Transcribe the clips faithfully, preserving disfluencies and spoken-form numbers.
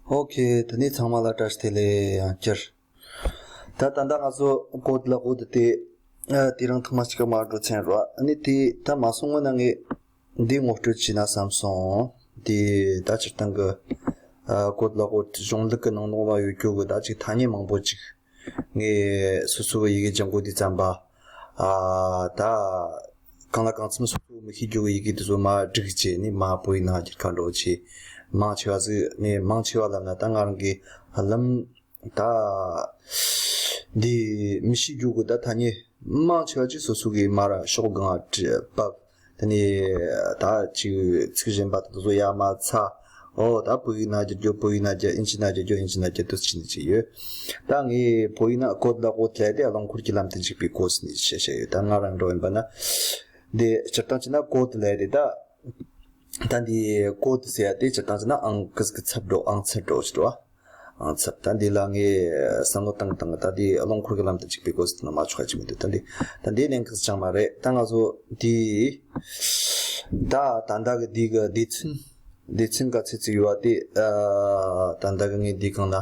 ཨོ་ཁེ། ད་ནི་ཚང་མ་ལ་བཀྲ་ཤིས་བདེ་ལེགས་ཡང་བསྐྱར། ད་ད་ལྟ་ང་ཚོ་ཀོ་ཌི་ལ་ཀོ་ཌི་དེ་ཨ་དེ་རིང་ཐེངས་མ་གཅིག་མ་འགྲོ་ཚན་རོ། ཨ་ནི་དེ་ད་མ་སོང་སྔོན་ན་ངས་འདི་ངོ་སྤྲོད་བྱས་ན་བསམ་སོང་། དེ་ད་སྤྱིར་བཏང་གི་ཨ་ཀོ་ཌི་ལ་ཀོ་ཌི་གཞུང་ལུགས་ཀྱི་ནང་ལོགས་ལ་ཡོད་རྒྱུ་གི་ད་ཅིག་ཐ་སྙད་མང་པོ་ཅིག་ངས་སོ་སོ་གི་ཡི་གེ་སྦྱང་གོ་དུས་ཙམ་པ། ཨ་ད་གང་ལ་གང་འཚམ་སོ་སོ་མི་ཤེས་རྒྱུ་གི་ཡི་གེ་དེ་ཚོ་མར་བསྒྲིགས་བྱས་ནས་མར་བོད་ཡིག་ནང་བསྒྱུར་ཁ་འགྲོ་བྱས། མང་ཆེ་བ་ཟིག་ནས་མང་ཆེ་བ་ལབ་ན་ད་ང་རང་གི་ཧ་ལམ་ད་འདི་མི་ཤེས་རྒྱུ་གི་ད་ཐ་སྙད་མང་ཆེ་བ་ཅིག་སོ་སོ་གི་མར་ཕྱོགས་སྒང་ང་བབས། དེ་ནས་ད་ཅིག་ཚིག་གཞན་པ་དེ་ཚོ་ཡར་མར་ཚ། ཨོ་ད་བོད་ཡིག་ནང་བསྒྱུར་རྒྱུ་བོད་ཡིག་ནང་བསྒྱུར། ཨིན་ཇི་ནང་བསྒྱུར་རྒྱུ་ཨིན་ཇི་ནང་བསྒྱུར། དུ་ཕྱིན་ནས་ཅིག་ཡོད། ད་ངས་བོད་ཡིག་ནང་ཀོ་ཌི་ལ་ཀོ་ཌི་ལབ་དེ་རླངས་འཁོར་གྱི་ལམ་དུ་འཇུག་པའི་སྐོར་ཟེར་ནས་བཤད་བཤད་ཡོད། ད་ང་རང་འགྲོ་ཡིན་པ་ན། འདི་སྤྱིར་བཏང་བྱས་ན་ཀོ་ཌི་ལབ་དེ་ད། ད་འདི་ཀོ་ཌི་ཟེར་ཡ་དེ་སྤྱིར་བཏང་བྱས་ན་ཨང་ཀི་ཟིག་གི་ཚབ་འགྲོ། ཨང་ཚབ་འགྲོ་ཅིག་འགྲོ་བ། ཨང་ཚབ། ད་འདི་ལ་ངས་བསམ་བློ་བཏང་བཏང་། ད་འདི་རླངས་འཁོར་གྱི་ལམ་དུ་འཇུག་པའི་སྐོར་ཟེར་ན་མ་ཆོག་ག་ཅིག་མི་འདུག། ད་འདི་ད་འདི་གནད་འགག་ཅང་མ་རེད། ད་ང་ཚོ་འདི་ད་ད་ལྟ་གི་འདི་གི་སྡེ་ཚན་སྡེ་ཚན་ག་ཚོད་ཅིག་ཡོད་པ་དེ། ཨ་ད་ལྟ་གི་ངས་འདི་གང་ལ་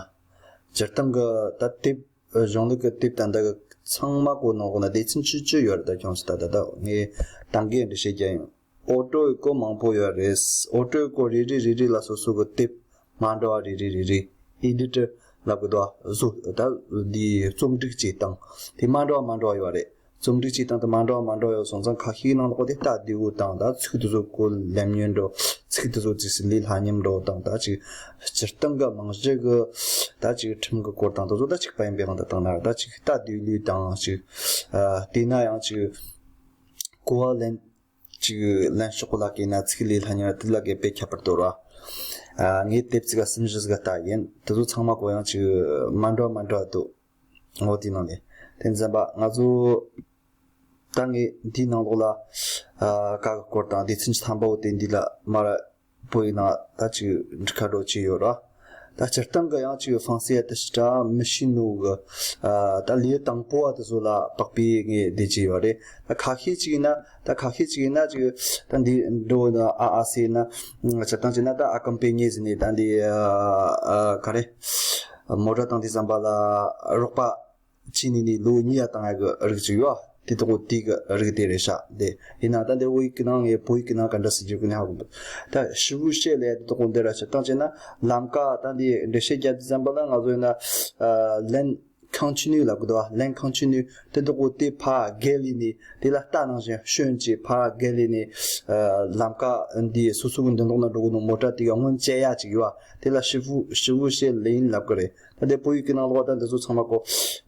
སྤྱིར་བཏང་གི་ད་དེབ་གཞུང་ལུགས་ཀྱི་དེབ་ད་ལྟ་གི་ཚང་མ་གོ་ནང་གོ་ན་སྡེ་ཚན་བཅུ་བཅུ་ཡོད་རེད། ད་ཁྱོངས་སུ་ད་ད་ད་ངས་ད་གིན་འགྲེལ་བཤད་རྒྱག་ཡོང་། ཨོ་ཊོ་ཡི་སྐོར་མང་པོ་ཡོད་རེད། ཨོ་ཊོ་ཡི་སྐོར་རེ་རེ་རེ་རེ་ལ་སོ་སོ་གི་དེབ་མ་འདྲ་བ་རེ་རེ་རེ་རེ། ཨེ་ཌི་ཊར་ལབ་གི་འདུག་བ། བཟོ་ད་འདི་རྩོམ་སྒྲིག་བྱེད་སྟངས་དེ་མ་འདྲ་བ་མ་འདྲ་བ་ཡོད་རེད། རྩོམ་སྒྲིག་བྱེད་སྟངས་དེ་མ་འདྲ་བ་མ་འདྲ་བ་ཡོད་སོང་ཙང་ཁ་ཤས་ནང་ལོགས་དེ་ལྟ་བདེ་བོ་དང་། ད་ཚིག་དེ་ཚོ་གོ་ལེམ་ཉོན་འགྲོ། ཚིག་དེ་ཚོ་ཅིག་སི་ལས་སླ་མཉམ་འགྲོ་དང་། ད་ཅིག་སྤྱིར་བཏང་གི་རྨང་གཞི་གི་ད་ཅིག་ཁྲིམས་གི་སྐོར་དང་དེ་ཚོ་ད་ཅིག་པ་ཡིན་པའི་དབང་དུ་བཏང་ན། ད་ཅིག་ལྟ་བདེ་ལོས་དང་། ཅིག་ཨ་བལྟས་ན་ཡང་ཅིག་གོ་བ་ལེན། ཅིག་ལེན་ཕྱོགས་ལ་བལྟས་ན་ཚིག་ལས་སླ་ཉམས་དེ་ལ་གི་དཔེ་ཁྱད་པར་དུ་ར། ཨ་ངས་དེབ་ཅིག་ག་གསུམ་བཞི་ཟིག་ལྟ་ཡིན། དེ་ཚོ་ཚང་མ་གོ་ཡང་ཅིག་མ་འདྲ་མ་འདྲ་འདུག། འོ་དེ་ནང་ནས་དེ་འཛམ་པ་ང་ཚོ་ད་ངས་འདིའི་ནང་ལོགས་ལ་ཨ་བཀའ་གི་སྐོར་དང་སྡེ་ཚན་གྱི་ཐམ་པ་འོ་དེ་འདི་ལ་མར་བོད་ཡིག་ནང་ད་ཅིག་འབྲི་ཁ་འགྲོ་ཅིག་ཡོད་ར། ད་སྤྱིར་བཏང་གི་ཡང་ཅིག་ཧྥང་སི་ཡ་དེ་ཞིག་ད་མི་ཤེས་ནོ་གི། ཨ་ད་ལས་དང་པོ་བ་དེ་ཚོ་ལ་དཔག་པའི་ངས་བསྡད་ཀྱི་ཡོད་རེད། ད་ཁ་ཤས་ཅིག་ཡིན་ན་ད་ཁ་ཤས་ཅིག་ཡིན་ན་ཅིག་ད་འདི་འགྲོ་ན་ཨ་ཨ་ཟེར་ན། སྤྱིར་བཏང་བྱས་ན་ད་ཨ་ཀམ་པེ་ཉེ་ཟེར་ནས་ད་འདི་ཨ་ག་རེ་མོ་ཊ་དང་དེ་ཙམ་པ་ལ་རོགས་པ་བྱས་ནས་ནི་ལོ་གཉིས་ཡ་བཏང་ཡ་གི་རིགས་ཅིག་ཡོད། དེ་དག་དེ་གི་རིགས་དེ་རེད་ཤག། དེ་ཡིན་ན་ད་འདི་བོད་ཡིག་གི་ནང་ངས་བོད་ཡིག་གི་ནང་ག་འདྲ་ཟེར་རྒྱུ་གི་ནི་ཧ་གོ་མི་འདུག། ད་ཞི་བུ་ཤེ་ལས་དེ་དག་འདི་ར་ཤག་བཏང་བྱས་ན་ལམ་ཀ་ད་འདི་འགྲེལ་བཤད་རྒྱབ་དུས་ཙམ་པ་ལ་ང་ཚོ་ཡིན་ན་ཨ་ལན་ཁང་ཆུ་ནུས་ལབ་གི་འདུག་བ། ལན་ཁང་ཆུ་ནུས་དེ་དག་དེ་ཕར་བརྒལ་ལས་ནས་དེ་ལ་རྟ་ནང་བཞིན་ཞོན་ཅིག་ཕར་བརྒལ་ལས་ནས་ཨ་ལམ་ཀ་འདི་སོ་སོ་གི་མདུན་ཐོག་ན་འགྲོ་གི་ནོ་མོ་ཊ་དེ་ག་སྔོན་བཅད་ཡ་ཅིག་ཡོད་བ། དེ་ལ་ཞི་བུ་ཞི་བུ་ཤེ་ལེན་ལབ་གི་རེད། ད་དེ་བོད་ཡིག་གི་ནང་ལོགས་ད་འདི་ཚོ་ཚང་མ་གོ།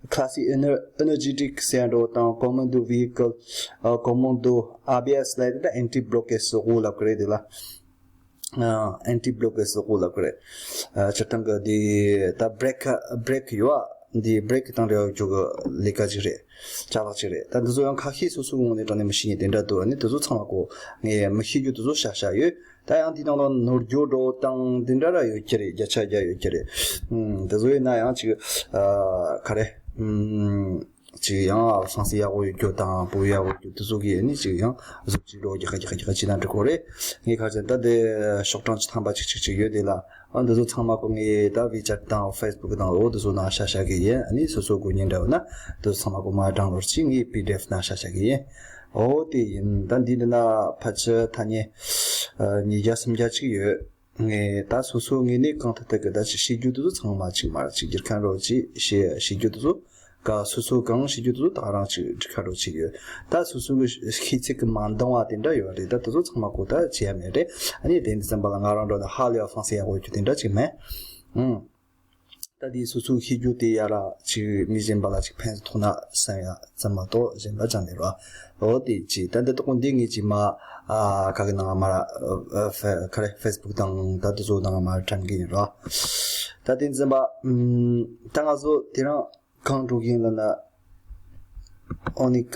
Classique éner- énergétique ཟེར་འགྲོ་དང་། commando véhicule ཨ་commando ཨེ་བི་ཨེས་ལབ་དེ་ད་anti blockade ཟེར་གོ་ལབ་གི་རེད། དེ་ལ་ཨ་anti blockade ཟེར་གོ་ལབ་གི་རེད། ཨ་སྤྱིར་བཏང་གི་དེ་ད་brake brake ཡོད་ཨ། འདི་brake དང་འབྲེལ་བ་ཡོད་རྒྱུ་གི་ལས་ཀ་ཅིག་རེད། ཅ་ལག་ཅིག་རེད། ད་འདི་ཚོ་ཡང་ཁ་ཤས་སོ་སོའི་ངོས་ནས་དྲངས་ནས་མི་ཤེས་མཁན་དེ་འདྲ་འདུག། ཨ་ནི་དེ་ཚོ་ཚང་མ་གོ་ངས་མི་ཤེས་རྒྱུ་དེ་ཚོ་བཤད་བཤད་ཡོད། ད་ཡང་དེའི་ནང་ལ་ནོར་འགྱོ་འགྲོ་དང་དེ་འདྲ་ར་ཡོད་ཀྱི་རེད། བརྒྱ་ཆ་བརྒྱ་ཡོད་ཀྱི་རེད། ཨུམ། དེ་ཚོ་ཡིན་ན་ཡང་ཅིག་ཨ་ག་རེ། ཨུམ། ཅིག་ཡང་ཧྥང་སི་ཡག་པོ་ཡོད་རྒྱུ་དང་བོད་ཡག་པོ་ཡོད་རྒྱུ་དེ་ཚོ་གི་ནི་ཅིག་ཡང་གཟུགས་ཅིག་འགྲོ་རྒྱག་ག་རྒྱག་ག་རྒྱག་ག་བྱས་ན་འགྲིག་གོ་རེད། ངས་ཁ་ཅན་ད་དེ་ཤོག་གྲངས་ཅིག་ཐམ་པ་ཅིག་ཅིག་ཅིག་ཡོད་དེ་ལ། ཨ་འདི་ཚོ་ཚང་མ་གོ་ངས་ད་ཝི་ཅེཊ་དང་ཧྥེ་སི་བུག་དང་འོ་དེ་ཚོ་ནང་བཤད་བཤད་གི་ཡིན། ཨ་ནི་སོ་སོ་གོ་ཉན་འདྲ་བ་ན་དེ་ཚོ་ཚང་མ་གོ་མ་དྲང་ལོར་ཅིག་ངས་པི་ཌི་ཨེཕ་ནང་བཤད་བཤད་གི་ཡིན། འོ་དེ་ཡིན། ད་འདི་འདི་ན་ཕལ་ཆེར་ཐ་སྙད་ཨ་ཉིས་བརྒྱ་སུམ་བརྒྱ་ཅིག་ཡོད། ངས་ད་སོ་སོ་ངས་ནི་གང་ཐད་ཐད་གི་ད་ཅིག་ཤེས་རྒྱུ་དེ་ཚོ་ཚང་མ་ཅིག་མར་ཅིག་སྒྱུར་མཁན་རོ་ཅིག་ཤེས་ཤེས་རྒྱུ་དེ་ཚོ་ག་སོ་སོ་གང་ཤེས་རྒྱུ་དེ་ཚོ་ད་རང་ཅིག་འབྲི་ཁ་རོ་ཅིག་ཡོད། ད་སོ་སོ་གི་ཤེས་ཚད་ཀྱི་མ་འདང་བ་དེ་འདྲ་ཡོད་རེད། ད་དེ་ཚོ་ཚང་མ་གོ་ད་བྱེད་ཡ་མེད་རེད། ཨ་ནི་དེ་འདི་ཙམ་པ་ལ་ང་རང་འགྲོ་ན་ཧ་ལས་པ་ཧྥང་སི་ཡག་པོ་ཡོད་རྒྱུ་དེ་འདྲ་ཅིག་མེད། ཨང་། ད་དེ་སོ་སོ་ཤེས་རྒྱུ་དེ་ཡ་ར་ཅིག་མི་གཞན་པ་ལ་ཅིག་ཕན་ཐོགས་ན་བསམ་ཡ་ཙམ་མ་གཏོགས་གཞན་པ་ཅང་མེད་རོ། འོ་དེ་ཅི་ད་འདི་ཏོག་འདི་ངས་ཅི་མ་ཨ་ག་གི་ནང་མ་ར་ཨ་ཧྥེ་ག་རེ་ཧྥེ་སི་བུག་དང་ད་དེ་ཚོ་ནང་མ་དྲན་གི་ཡིན་རོ། ད་དེ་འཛིན་པ་ཨམ་ད་ང་ཚོ་དེ་རིང་གང་འགྲོ་གི་ཡིན་ལབ་ན། ཨོ་ནི་ཀ་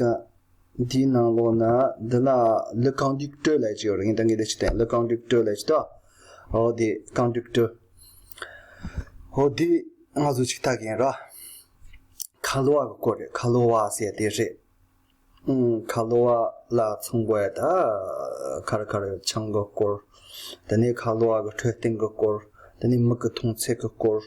འདིའི་ནང་ལོགས་ན་འདི་ལ་ལི་ཀོང་ཌིག་ཏོ་ལབ་ཀྱི་ཡོད་རེད། ངས་ད་ངས་ལས་ཅི་བསྟན་ལི་ཀོང་ཌིག་ཏོ་ལབ་ཀྱི་ཏོ། ཨོ་དེ་ཀོང་ཌིག་ཏོ། ཨོ་དེ་ང་ཚོ་ཅིག་ལྟ་གི་ཡིན་ར། ཁ་ལོ་བ་གི་སྐོར་རེད། ཁ་ལོ་བ་ཟེར་དེ་རེད། ཨང་། ཁ་ལོ་བ་ལ་ཚང་དགོས་ཡ་ད་ཁ་ར་ཁ་ར་ཆང་གི་སྐོར། དེ་ནས་ཁ་ལོ་བ་གི་འཕྲོད་བསྟེན་གི་སྐོར། དེ་ནས་མིག་གི་མཐོང་ཚད་ཀྱི་སྐོར།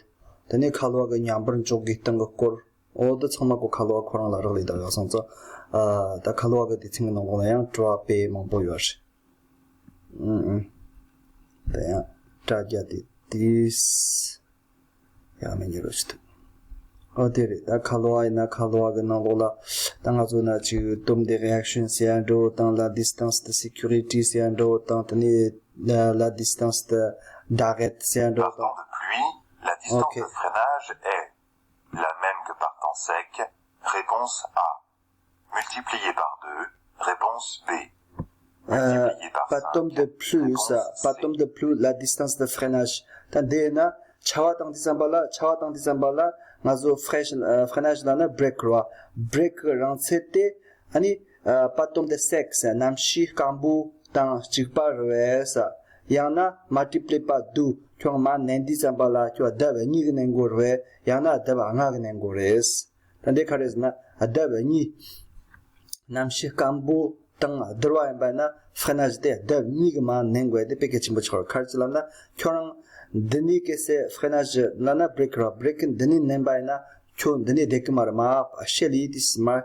དེ་ནས་ཁ་ལོ་བ་གི་མཉམ་པར་འཇོག་དགོས་སྟངས་ཀྱི་སྐོར། འོ་དེ་ཚང་མ་ཁོ་ཁ་ལོ་བ་ཁོ་རང་ལ་རག་ལས་བསྡད་ཡོད་སོང་ཙང་། ཨ། ད་ཁ་ལོ་བ་གི་སྡེ་ཚན་གྱི་ནང་ལོགས་ལ་ཡང་དྲི་བ་དཔེ་མང་པོ་ཡོད་རེད། ཨུ་ཨུ། དེ་ཡང་དྲ་རྒྱ་དེ་དེས་ཡང་མི་འགྱུར་རོ་ཞིག་འདུག་ཨོ་དེ་རེད། ད་ཁ་ལོ་བ་ཡིན་ན་ཁ་ལོ་བ་གི་ནང་ལོགས་ལ་ད་ང་ཚོ་ན་ཅིག་temps de réaction ཟེར་ཡ་འདྲ་བོ་དང་la distance de sécurité ཟེར་ཡ་འདྲ་བོ་དང་དེ་ནས་la distance de d'arrêt ཟེར་ཡ་འདྲ་བོ་དང་། Par temps de pluie, la distance Ok. de freinage est la même que par temps sec. Réponse A. Multiplié par deux. Réponse B. Multiplié par cinq. Par temps de pluie, ça. Réponse C. Par temps de pluie, la distance de freinage. ད་འདི་ཡིན་ན་ཆར་པ་བཏང་དུས་ཙམ་པ་ལ་ཆར་པ་བཏང་དུས་ཙམ་པ་ལ་ང་ཚོ་freinage freinage ལབ་ན་brake རེད་བ། brake གི་རིང་ཚད་དེ་ཨ་ནི་par temps de sec གནམ་གཤིས་སྐམ་པོ་དང་གཅིག་པ་རེད་བས། ཡང་ན་multiplié par deux ཁྱོད་མར་མནན་དུས་ཙམ་པ་ལ་ཁྱོད་ལྡབ་གཉིས་ཀྱི་མནན་དགོས་རེད་བས། ཡང་ན་ལྡབ་ལྔ་གི་མནན་དགོས་རེད། ད་འདི་ག་རེ་ཟེར་ན་ལྡབ་གཉིས། གནམ་གཤིས་སྐམ་པོ་དང་བསྡུར་བ་ཡིན་པ་ཡིན་ན་freinage དེ་ལྡབ་གཉིས་ཀྱི་མར་མནན་དགོས་དེ་དཔེ་གལ་ཆེན་པོ་ཆགས་རེད། ག་རེ་ལབ་ན་ཁྱོད་རང་འདི་ནས་གལ་སྲིད་freinage ལབ་ན་brake རེད། brake འདི་ནས་མནན་པ་ཡིན་ན་ཁྱོད་འདི་ནས་བསྡད་ཀྱི་མ་རེད། མར་ཕྱེད་ལས་དེ་མར་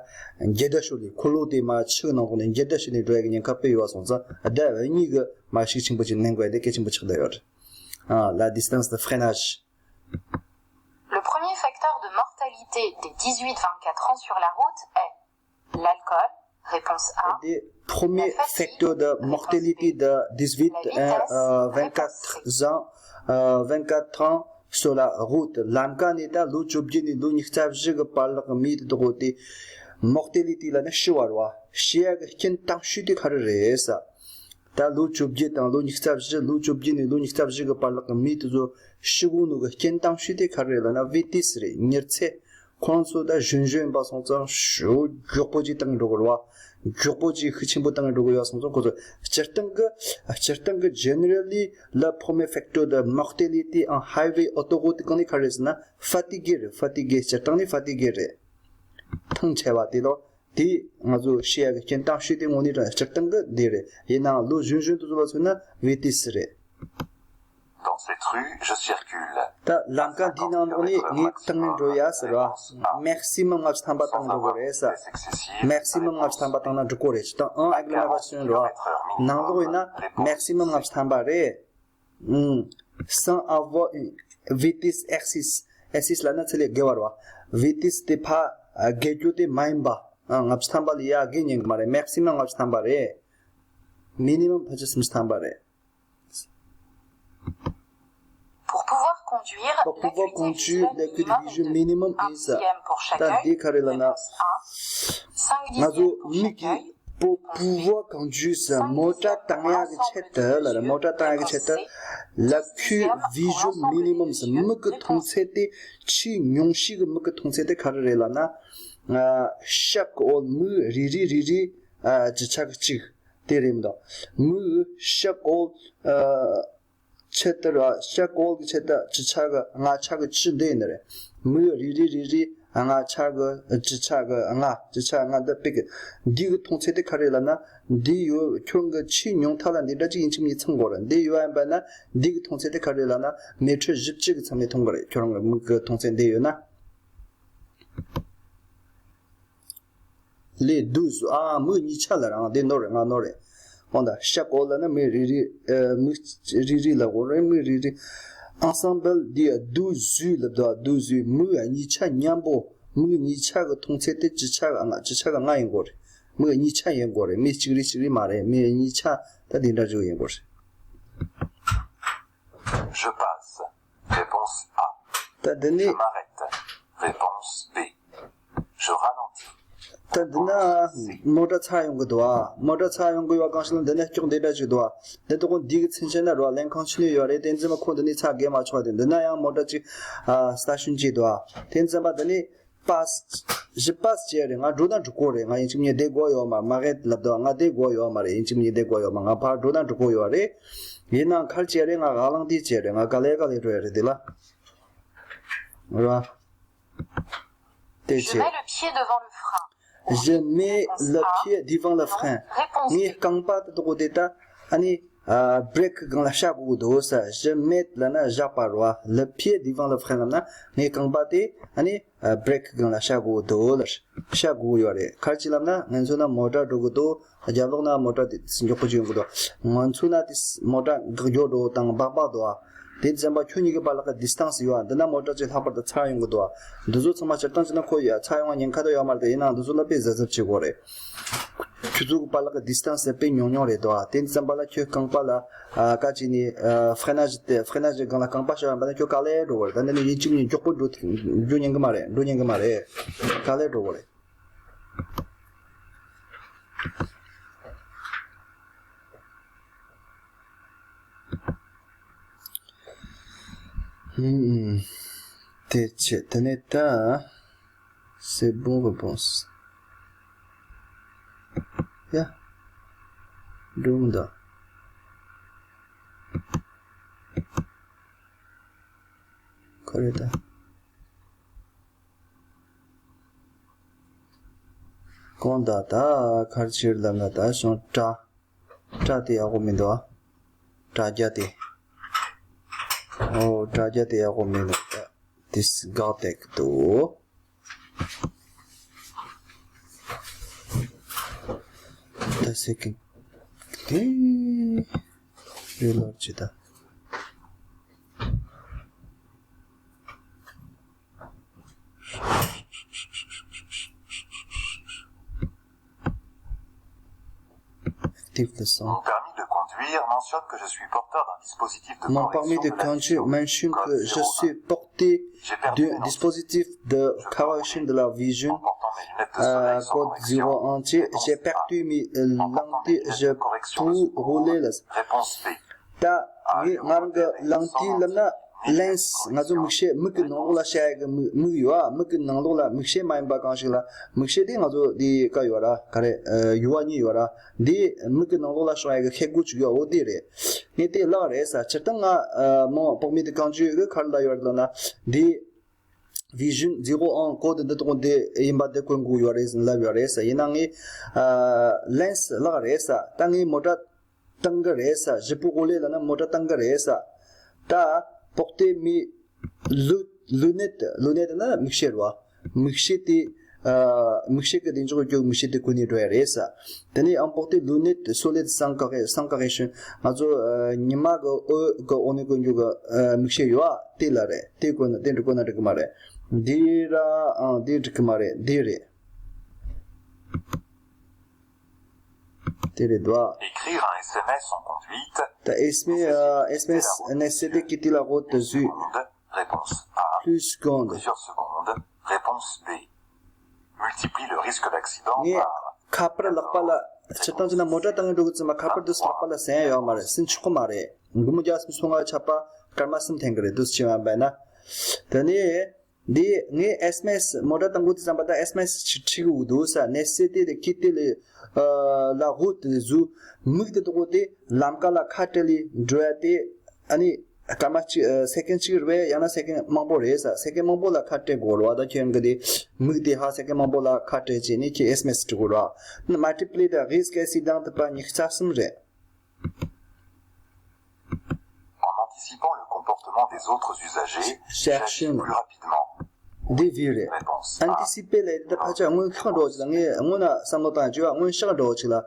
འགྱེལ་བརྡར་ཤོར་ལས་འཁོར་ལོ་དེ་མར་ཆུ་ནང་ཁོག་ནས་འགྱེལ་བརྡར་ཤོར་ནས་འགྲོ་ཡ་གི་ཉེན་ཁ་དཔེ་ཡོད་པ་སོང་ཙང་ལྡབ་གཉིས་ཀྱི་མར་ཤུགས་ཆེན་པོ་ཅིག་མནན་དགོས་དེ་གལ་ཆེན་པོ་ཆགས་བསྡད་ཡོད་རེད། ཨ། la distance de freinage. Le premier facteur de mortalité des dix-huit vingt-quatre ans sur la route est l'alcool, réponse A. དེ་premier facteur de mortalité de dix-huit vingt-quatre ans, vingt-quatre ans sur la route. ལམ་ཀ་ནས་ད་ལོ་བཅོ་བརྒྱད་ནས་ལོ་ཉི་ཤུ་རྩ་བཞི་གི་བར་ལ་གི་མི་དེ་དག་དེ་mortalité ལབ་ན་ཤི་བ་རེད་བ། ཤི་ཡ་གི་རྐྱེན་དང་ཤོས་དེ་ག་རེ་རེད་ཟེར། ད་ལོ་བཅོ་བརྒྱད་དང་ལོ་ཉི་ཤུ་རྩ་བཞི། ལོ་བཅོ་བརྒྱད་ནས་ལོ་ཉི་ཤུ་རྩ་བཞི་གི་བར་ལ་གི་མི་དེ་ཚོ་ཤི་དགོས་ནོ་གི་རྐྱེན་དང་ཤོས་དེ་ག་རེ་རེད་ལབ་ན་vitesse རེད། མྱུར་ཚད། ཁོང་ཚོ་ད་གཞོན་གཞོན་ཡིན་པ་སོང་ཙང་ཤུགས་མགྱོགས་པོ་ཅིག་བཏང་འགྲོ་གི་རེད་བ། མགྱོགས་པོ་ཅིག་ཤུགས་ཆེན་པོ་བཏང་འགྲོ་གི་ཡོད་སོང་ཙང་ཁོང་ཚོ་སྤྱིར་བཏང་གི་སྤྱིར་བཏང་གི་generally le premier facteur de mortalité en highway autoroute གང་ནས་ག་རེ་ཟེར་ན་fatigue རེད། fatigue སྤྱིར་བཏང་ནས་fatigue རེད། ཐང་ཆད་པ་དེ་ལོ། དེ་ང་ཚོ་ཤི་ཡ་གི་རྐྱེན་དང་ཤོས་དེ་དངོས་གནས་དྲང་སྤྱིར་བཏང་གི་འདི་རེད། ཡིན་ནའང་ལོ་གཞོན་གཞོན་དུ་བཟོ་བ་མཚོན་ན་vitesse རེད། Dans cette rue, je circule. ད་ལམ་ཀ་འདིའི་ནང་ལོགས་ནས་ངས་བཏང་ནས་འགྲོ་ཡ་ཟེར་བ། maximum ལྔ་བཅུ་ཐམ་པ་བཏང་འགྲོ་དགོས་རེད་ཟེར། maximum ལྔ་བཅུ་ཐམ་པ་བཏང་ན་འགྲིག་གོ་རེད། སྤྱིར་བཏང་en agglomération རེད་བ། ནང་ལོགས་ཡིན་ན་maximum ལྔ་བཅུ་ཐམ་པ་རེད། ཨུམ། sans avoir une vitesse excessive. excessive ལབ་ན་ཚད་ལས་བརྒལ་བ་རེད་བ། vitesse དེ་ཕར་བརྒལ་རྒྱུ་དེ་མ་ཡིན་པ། ཨ། ལྔ་བཅུ་ཐམ་པ་ལས་ཡར་བརྒལ་ཉན་གི་མ་རེད། maximum ལྔ་བཅུ་ཐམ་པ་རེད། minimum ཕལ་ཆེར་སུམ་ཅུ་ཐམ་པ་རེད། Pour pouvoir conduire, Pour pouvoir conduire, l'acuité visuelle minimum est ད་འདི་ག་རེ་ལབ་ན། ང་ཚོ་མིག་གིས Pour pouvoir conduire ཟེར་མོ་ཊ་བཏང་ཡག་གི་ཆེད་དུ་ལ་རེད། མོ་ཊ་བཏང་ཡག་གི་ཆེད་དུ་l'acuité visuelle minimum ཟེར་མིག་གི་མཐོང་ཚད་དེ་ཆེས་ཉུང་ཤོས་ཀྱི་མིག་གི་མཐོང་ཚད་དེ་ག་རེ་རེད་ལབ་ན། chaque ཨོལ་མིག་རེ་རེ་རེ་རེ་ཨ་བརྒྱ་ཆ་གི་གཅིག་དེ་རེད་མི་འདུག་མིག་chaque ཨོལ་ཨ་ཆེད་དུ་ར་chaque ཨོལ་གི་ཆེད་དུ་བརྒྱ་ཆ་གི་ལྔ་ཆ་གི་བཅུ་འདི་ཡིན་ནི་རེད། མིག་རེ་རེ་རེ་རེ་ལྔ་ཆ་གི་བརྒྱ་ཆ་གི་ལྔ་བརྒྱ་ཆ་ལྔ་འདི་དཔེ་གི་འདི་གི་མཐོང་ཚད་དེ་ག་རེ་ལབ་ན། འདི་ཡོད་ཁྱོད་གི་ཆེས་ཉུང་མཐའ་ལ་འདི་འདྲ་ཅིག་ཡིན་གཅིག་མིན་གཉིས་ཚང་དགོས་རེད། འདི་ཡོད་ཡིན་པ་ན་འདི་གི་མཐོང་ཚད་དེ་ག་རེ་ལབ་ན་མི་ཊར་བཞི་བཅུ་གི་ཚང་མས་མཐོང་གི་རེད། ཁྱོད་རང་གི་མིག་གི་མཐོང་ཚད་འདི་ཡོད་ན། les douze ཨ་མིག་གཉིས་ཆ་ལ་རང་དེ་ནོར་རེད། ང་ནོར་རེད། འོ་ད་chaque ཨོལ་ལབ་ན་མིག་རེ་རེ་ཨ་མིག་རེ་རེ་ལབ་དགོས་རེད། མིག་རེ་རེ། ensemble des douze yeux ལབ་དུས་douze yeux མིག་གཉིས་ཆ་མཉམ་པོ་མིག་གཉིས་ཆ་གི་མཐོང་ཚད་དེ་བརྒྱ་ཆ་གི་ལྔ་བརྒྱ་ཆ་གི་ལྔ་ཡིན་དགོས་རེད། མིག་གཉིས་ཆ་ཡིན་དགོས་རེད། མིག་གཅིག་རེ་གཅིག་རེ་མ་རེད། མིག་གཉིས་ཆ་ད་དེ་འདྲ་ཅིག་ཡིན་དགོས་རེད། Je passe. Réponse A. ད་འདི་ནི། Je m'arrête. Réponse B. Je ralentis. ད་འདི་ན་མོ་ཊ་ཚར་ཡོང་གི་འདུག་ཨ། མོ་ཊ་ཚར་ཡོང་གི་ཡོད་གང་ཞིག་ན་འདི་ན་སྐྱོག་འདི་འདྲ་ཞིག་འདུག་ཨ། འདི་དག་འདི་གི་ཚུན་ཆད་ན་རོ་ལན་གང་ཆི་ནས་ཡོད་རེད། དེ་འཛིན་མ་ཁོ་འདི་ནས་ཚར་རྒྱས་མ་ཆོག་དེ་འདི་ན་ཡང་མོ་ཊ་ཅིག་ཨ་སྟ་ཤུན་ཅིག་འདུག་ཨ། དེ་འཛིན་པ་འདི་ནི། passe. Je passe བྱས་རེད། ང་འགྲོ་ན་འགྲོ་གོ་རེད། ང་ཡིན་གཅིག་མིན་གཉིས་བསྡད་དགོས་ཡོད་མ་རེད། m'arrête ལབ་དུས་ང་བསྡད་དགོས་ཡོད་མ་རེད། ཡིན་གཅིག་མིན་གཉིས་བསྡད་དགོས་ཡོད་མ་རེད། ང་ཕར་འགྲོ་ན་འགྲོ་གོ་ཡོད་རེད། ཡིན་ནའང་ག་རེ་བྱས་རེད། ང་ralentir བྱས་རེད། ང་ག་ལེ་ག་ལེ་འགྲོ་ཡ་རེད་དེ་ལ། རེད་བ། དེ་Je བྱས། mets le pied devant le frein. Je mets le pied devant le frein. Réponse ངས་རྐང་པ་དེ་དག་དེ་ད་ཨ་ནི། ཨ་brake་སྒང་ལ་བཞག་དགོས་ཀྱི་འདུག་ཟེར། Je mets ལབ་ན་བཞག་པ་རེད་བ། Le pied devant le frein ལབ་ན་ངའི་རྐང་པ་དེ་ཨ་ནི་brake་སྒང་ལ་བཞག་དགོས་ཀྱི་འདུག་ལ་བཞག་དགོས་ཀྱི་ཡོད་རེད། ག་རེ་བྱས་ལབ་ན་ང་ཚོ་ན་མོ་ཊ་འགྲོ་གི་འདུག་རྒྱབ་ལོགས་ན་མོ་ཊ་དེ་མགྱོགས་པོ་ཅིག་ཡོང་གི་འདུག་ང་ཚོ་ན་དེ་མོ་ཊ་འགག་རྒྱུ་འགྲོ་དང་སྦག་སྦག་འདུག་ཨ། དེ་ཙམ་པ་ཁྱོད་གཉིས་ཀྱི་བར་ལ་གི་distance་ཡོད་ཨ། འདི་ན་མོ་ཊ་ཅིག་ལྷག་པར་དུ་ཚར་ཡོང་གི་འདུག་ཨ། འདི་ཚོ་ཚང་མ་སྤྱིར་བཏང་བྱས་ན་ཁོ་ཡ་ཚར་ཡོང་བ་ཉེན་ཁ་དུ་ཡོད་མ་རེད། དེ་ཡིན་ནའང་འདི་ཚོ་ལ་དཔེ་གཟབ་གཟབ་བྱེད་དགོས་རེད། ཁྱོད་ཚོ་གི་བར་ལ་གི་distance་དཔེ་ཉུང་ཉུང་རེད་དོ། དེ་ཙམ་པ་ལ་ཁྱོད་རྐང་པ་ལ་ཨ་ཀ་ཅིག་ནི་ཨ་freinage་དེ་freinage་སྒང་ལ་རྐང་པ་བཞག་ཡོང་པ་ན་ཁྱོད་ག་ལེར་འགྲོ་བ་རེད། ད་འདི་ནི་ཡིན་གཅིག་མིན་མགྱོགས་པོ་འགྲོ་འགྲོ་ཉན་གི་མ་རེད། འགྲོ་ཉན་གི་མ་རེད། ག་ལེར་འགྲོ་བ་རེད། ཧུམ། དེ་བྱས་དེ་ནས་ད། C'est bon réponse. ཡ། འགྲོ་མི་འདུག་ག་རེ་ད། གོང་ད་ད་གར་ཕྱིར་ལབ་ན་ད་གཞུང་སྒྲ། སྒྲ་དེ་ཡག་པོ་མི་འདུག་ཨ། དྲ་རྒྱ་དེ། ཨོ་དྲ་རྒྱ་དེ་ཡག་པོ་མི་འདུག་ད་དེ་སྒག་ཏེག་འདུག་ད་སེ་ཀེན་དེ་རེ་ལོར་ཅི་ད། Active le son. Mon permis de conduire mentionne que je suis porteur d'un dispositif de Mon permis de conduire mentionne que je suis porté du dispositif de correction de la vision, euh, code zéro un. J'ai perdu mes lentilles, je peux rouler là. Réponse B. ད་ངས་ང་རང་གི་ལང་ཏི་ལབ་ན་lens། ང་ཚོ་མིག་ཤེལ། མིག་གི་ནང་ལོགས་ལ་བཞག་ཡག་གི་མིག་མིག་ཡོད་ཨ། མིག་གི་ནང་ལོགས་ལ་མིག་ཤེལ་མ་ཡིན་པ་གང་ཞིག་ལ། མིག་ཤེལ་དེ་ང་ཚོ་དེ་ཀ་ཡོད་ར། ག་རེ་ཡུ་བ་གཉིས་ཡོད་ར། དེ་མིག་གི་ནང་ལོགས་ལ་བཞག་ཡག་གི་ཤེལ་སྒོ་ཅིག་ཡོད། འོ་དེ་རེད། ངས་དེ་བརླག་རེད་ས། སྤྱིར་བཏང་ང་མོ་བོག་མི་དེ་གང་བྱོས་གི་ག་རེ་ལ་ཡོད་རེད་ལབ་ན་དེ་vision zéro un code འདི་དག་འདི་ཡིན་པ་དེ་བཀོད་དགོས་ཡོད་རེད་ལབ་ཡོད་རེད་ས། ཡིན་ན་ངས་lens བརླག་རེད་ས། ད་ངས་མོ་ཊ་བཏང་གི་རེད་ས། Je peux rouler ལབ་ན་མོ་ཊ་བཏང་གི་རེད་ས། ད་porter mes lu- lunettes། Lunettes ན་མིག་ཤེལ་རེད་བ། མིག་ཤེལ་དེ་ཨ་མིག་ཤེལ་གྱི་བདེ་འཇགས་ཀྱི་མིག་ཤེལ་དེ་གོན་ནས་འགྲོ་ཡ་རེད་ས། དེ་ནས་ཨ་porter lunettes soleil sans corre- sans correction། ང་ཚོ་ཨ་ཉི་མ་གི་འོད་གི་འོག་ནས་གོན་རྒྱུ་གི་ཨ་མིག་ཤེལ་ཡོད་ཨ། དེ་ལ་རེད། དེ་གོན་ན་དེ་འདྲ་གོན་ན་འགྲིག་གི་མ་རེད། འདི་ར་ཨ་འདི་འགྲིག་གི་མ་རེད། འདི་རེད། དེ་རེད་དོ། Écrire un S M S en conduite. ད་S M S ཨ་S M S nécessité quitter la route de zéro un. Réponse A. Plus seconde. Plusieurs secondes. Réponse B. Multiplie le risque d'accident par. ངས་ཁ་པར་ལག་པ་ལ་སྤྱིར་བཏང་བྱས་ན་མོ་ཊ་བཏང་གི་འགྲོ་གི་ཙམ་པ་ཁ་པར་དུ་ལག་པ་ལ་ཟིན་ཡ་ཡོད་མ་རེད། ཟིན་ཆོག་གི་མ་རེད། སྒོར་མོ་བརྒྱ་སུམ་ཅུ་སོ་ལྔ་ཆད་པ་སྐར་མ་གསུམ་འཐེན་གི་རེད། འདུག་སེ་བྱས་པ་ཡིན་ན། དེ་ནས། འདི་ངས་S M S མོ་ཊ་བཏང་གི་འདུག་བསམ་པ་དང་S M S ཅིག་འབྲི་གི་འདུག་ས། Nécessité de quitter le- ཨ་la route de zéro un། མིག་དེ་དག་དེ་ལམ་ཁ་ལ་ཁ་སྤྲད་ལས་འགྲོ་ཡ་དེ་ཨ་ནི་སྐར་མ་གཅིག་ཨ་སེ་ཀེན་གཅིག་རེད་ཡང་ན་སེ་ཀེན་མང་པོ་རེད་ས། སེ་ཀེན་མང་པོ་ལ་ཁ་སྤྲད་དགོས་རེད་བ། ད་ཁྱོད་རང་གི་དེ་མིག་དེ་ཧ་སེ་ཀེན་མང་པོ་ལ་ཁ་སྤྲད་བྱས་ནས་ཁྱོད་S M S འབྲི་དགོས་རེད་བ། Multiplier le risque accident དེ་པ་ཉི་ཤུ་རྩ་གསུམ་རེད། En anticipant le comportement des autres usagers, j'agis plus rapidement. འདི་བི་རེད། Réponse A. Anticiper ལས་དེ་ཕལ་ཆེར་སྔོན་ཤག་འགྲོ་ཅིག་ལ། ངས་སྔོན་ན་བསམ་བློ་བཏང་བྱས་པ་སྔོན་ཤག་འགྲོ་ཅིག་ལ་ཨ་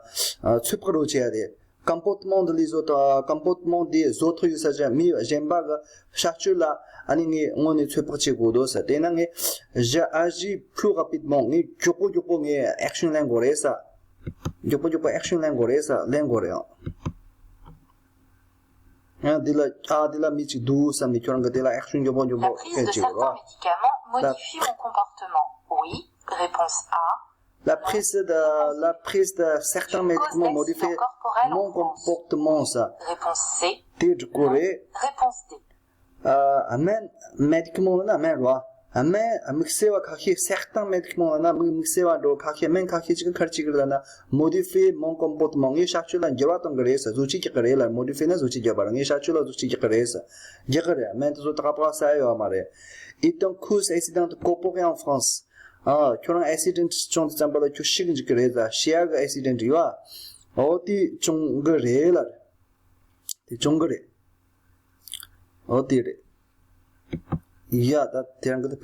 ཚོད་དཔག་འགྲོ་བྱས་ཡ་དེ། Comportement de les autres, comportement des autres usagers. མི་གཞན་པ་གི་བྱ་སྤྱོད་ལ་ཨ་ནི་ངས་སྔོན་ནས་ཚོད་དཔག་བྱེད་དགོས་འདུག་ས། དེས་ན་ངས་j'agis plus rapidement. ངས་མགྱོགས་པོ་མགྱོགས་པོ་ངས་action ལེན་དགོས་རེད་ས། མགྱོགས་པོ་མགྱོགས་པོ་action ལེན་དགོས་རེད་ས། ལེན་དགོས་རེད་ཨང་། ཡང་འདི་ལ་ཨ་འདི་ལ་མི་གཅིག་འདུག་བསམ་ནས་ཁྱོད་རང་གིས་དེ་ལ་action མགྱོགས་པོ་མགྱོགས་པོ་སྤེལ་བྱེད་རོགས། Prendre certains médicaments modifie mon comportement. Oui, réponse A. La prise de la prise de certains médicaments modifie mon comportement ས། Réponse C. དེ་འགྲིག་གི་རེད། Réponse D. ཨ་སྨན་médicament ལབ་ན་སྨན་རེད་བ། སྨན་དམིགས་བསལ་བ་ཁ་ཤས། certains médicaments ལབ་ན་དམིགས་དམིགས་བསལ་བ་འགྲོ་ཁ་ཤས། སྨན་ཁ་ཤས་ཅིག་གིས་ག་རེ་བྱེད་ཀྱི་རེད་ལབ་ན་modifie mon comportement. ངའི་བྱ་སྤྱོད་ལ་འགྱུར་བ་གཏོང་གི་རེད་ས། བཟོ་བཅོས་རྒྱག་གི་རེད་ལ། Modifie ན་བཟོ་བཅོས་རྒྱག་པ་རེད། ངའི་བྱ་སྤྱོད་ལ་བཟོ་བཅོས་རྒྱག་གི་རེད་ས། རྒྱག་གི་རེད། སྨན་དེ་ཚོ་ད་ག་པ་ཟ་ཡ་ཡོད་མ་རེད། Étant cause accident corporel en France. ཨ་ཁྱོད་རང་accident བྱུང་དུས་ཙམ་པ་ལ་ཁྱོད་ཤི་གི་འཇུག་གི་རེད་ས། ཤི་ཡ་གི་accident ཡོད་ཨ། འོ་དེ་བྱུང་གི་རེད་ལ། ཡིན་གྱི་རེད། འོ་དེ་རེད། ཡ་ད་དེ་རང་གི་དེ།